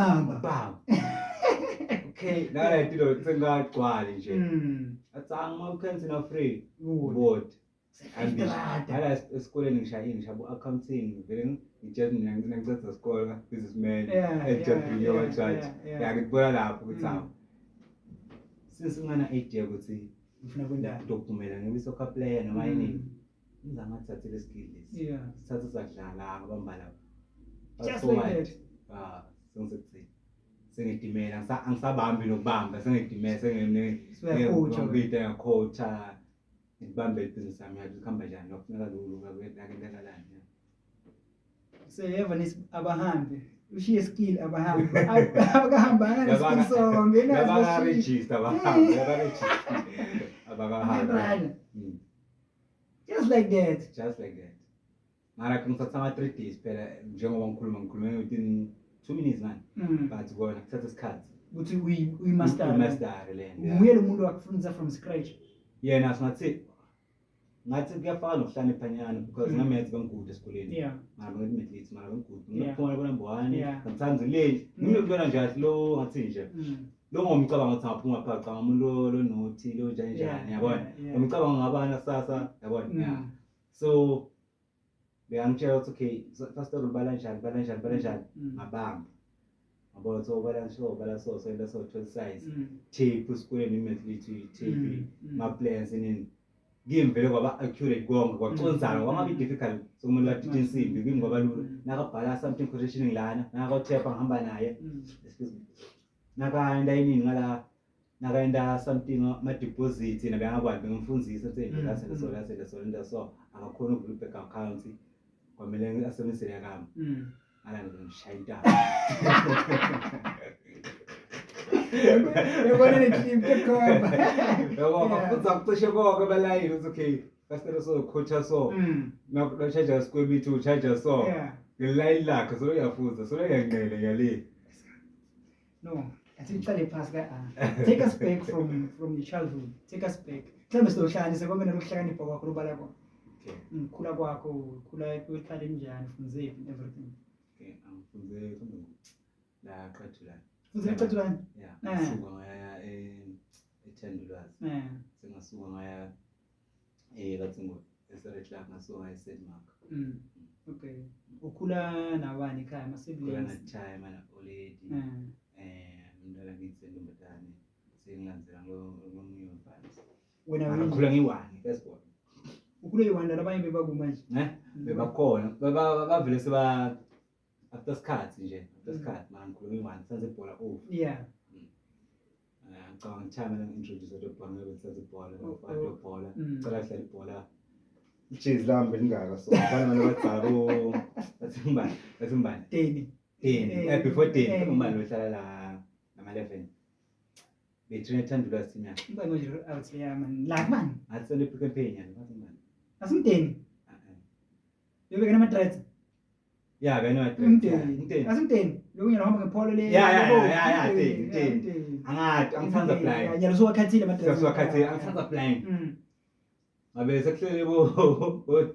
Wabamba. Bam. Okay, nala tilo sengagcwali nje. Athi angima weekends na free. Good. Board. Strata. Ngala esikoleni ngishaya ini ngishaya accounting vele ngitshela mina ngiceda isikole businessman entrepreneur what. Ya ngikubona lapho ukuthi hawu. Since ngana idea ukuthi Ngifuna kwendaba. ngizophumela ngibe soccer player noma yini. Ngizama ukuthathela skill lesi. Sithatha sadlala ngabamba lapho. Just like that. Ah, sengisekuthini. Sengidimela angisabambi nokubamba sengidimela sengine Uyacoacha. ngibita ngiyacoacha ngibambe ibhizinisi yami yathi kuhamba njani lokufuneka lulu kakenzakalani. Seyeva nis abahambi. Ushiye skill abahambi. Abakahambanga neskill sonke. Yabaka register abahambi, yabaka register. Abakahambi. Brother. Just like that. Just like that. Mara ngithatha ama 3 days phela njengoba ngikhuluma ngikhulume within 2 minutes man. But kona kuthatha isikhathi. Ukuthi uyi-master. Uyi-master le nto. Nguye lo muntu wakufundisa from scratch. Yena singathi ngathi kuyafana nokuhlakanipha nyana because ngamaths bengigude esikoleni. Mara bengithi maths mara bengigude. Ngiphuma labo number 1. Ngithanda le. Ngimntwana nje kahle lo ngathi nje. Lo ngomcabango ukuthi ngaphuma phakathi cabanga umuntu lo nothi lo njani njani yabona. Ngomcabango ngabana kusasa yabona. Yeah. So beyangitshela ukuthi okay first of all bala njani bala njani bala njani ngabamba. Ngabona so bala so bala so so so 12 size. Tape esikoleni imaths tape ma plans nini. Kimi vele kwaba accurate konke kwacondzana kwangabi difficult sokumele batithe insimbi kimi kwaba lula nakabhala something quotation lana nakathepha ngihamba naye. Excuse me. Nakaenda yini ngala nakaenda something ama deposit yena bengakwazi bengimfundzisa ukuthi la sele so la sele so lento so akakhona ukuvula bank account kwamele asebenzise yakami. Ngala ngimshaya intaba. Yabona le clip ekhomba. Yabo bafunza kucishe konke balayini ukuthi okay first so coach so. Na charge square meter charge so. Ngelayini lakhe so uyafunza so uyanqele ngale. No, athi uqale phasi ka A. Take us back from your childhood. Take us back. Mhlawumbe sizohlanganisa konke nokuhlakanipha kwakho lobala kwakho. Okay. Khula kwakho, khula ekhaya njani, ufunze phi and everything. Okay, angifunze kumbe la Qethulani. Funze eQethulani? Yeah, ngasuka ngaya eThandulwazi. Sengasuka ngaya bathi ngo eSere Club ngasuka ngaya eSt Mark. Okay. Ukhula nabani ekhaya, ama siblings? Ukhula na Chima na Oledi. Umntwana kithi sentombazane sengilandzela ngomunye umfana. Wena ngikhula ngiyi-one first born. Ukhule yi-one labanye bebakumanje? Ne? Bebakhona. Bavele seba after isikhathi nje, after isikhathi mara ngikhule ngiyi-one senze ibhola off. Ngicabanga ngithanda mina ngi-introduce le bhola ngoba ngisenza ibhola, ngifana ibhola. Ngicela kudlala ibhola. Ijezi lami belingaka so ngifana nalabadzala bo bathi ngibani, bathi ngibani? Deni. Deni. Before Deni, ngubani lohlala la nama 11. Betrain ethandulwa team yakhe. Ngibani manje out there man. La man. Ngathi sele pick and pay nyana, bathi ngibani? Asimdeni. Bebeke nama dreads. Yeah, beno dreads. Asimdeni. Lo nyana uhamba ngepholo le. Yeah, Deni. Angathi angithanda blind. Nyana usuwakhathile ama dreads. Usuwakhathile, angithanda blind. Ngabe sekuhlele bo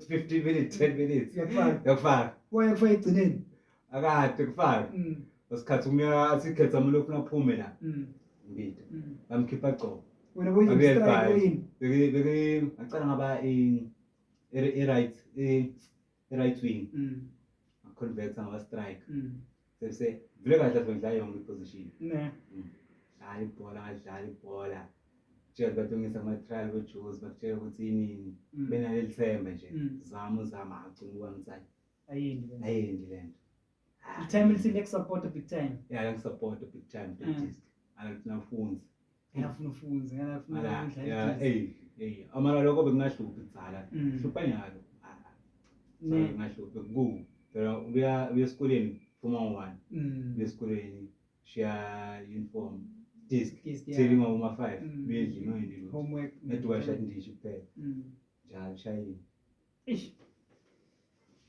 15 minutes, 10 minutes. Yakufaka. Yakufaka. Wayekufaka egcineni. Akade kufaka. Isikhathi umnyaka athi khetha umuntu ofuna aphume la. Ngibida. Bamkhipha gcobo. Wena boyini strike boyini. Beke ngacala ngaba i right i right wing. Convert ngaba strike. Sese vele kahle ngidlala yonke iposition. Ne. Dlala ibhola ngadlala ibhola. Tshela batongisa ama trial ko Jozi bakutshela ukuthi yini benaleli themba nje. Zama uzama agcina ukwangitsala. Ayindi le. Ayindi lento. I-time lithi lekusupport big time. Yeah, lekusupport big time big disc. Alifuna ufunze. Ngiyafuna ufunze, ngiyafuna ukudlala. Yeah, hey, amara lokho bekungahluphi kudzala. Hlupha nyalo. Ne, kungahluphi ku. Phela uya esikoleni phuma ngo-1. Uya esikoleni shiya uniform disc. Theli ngoma 5. Uyedlini uyini lutho. Homework. Neduka shati ndishi kuphela. Njalo shayini. Eish.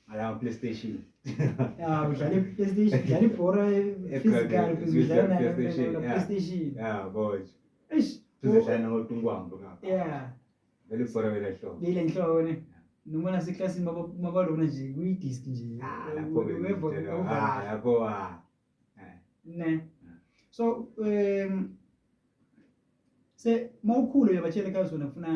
Ala PlayStation. Ya udlala iPlayStation, udlala ibhola physical because udlala na PlayStation. Yeah, boy. Eish. Sizodlala ngoTungwambo ngapha. Yeah. Vele ibhola vele hlobo. Vele inhloko ne. Noma naseklasini mabalona nje kuyi-disc nje. Lapho. Lapho ah. Ne. So se mawukhulu uyabatshela ekhaya uzona ufuna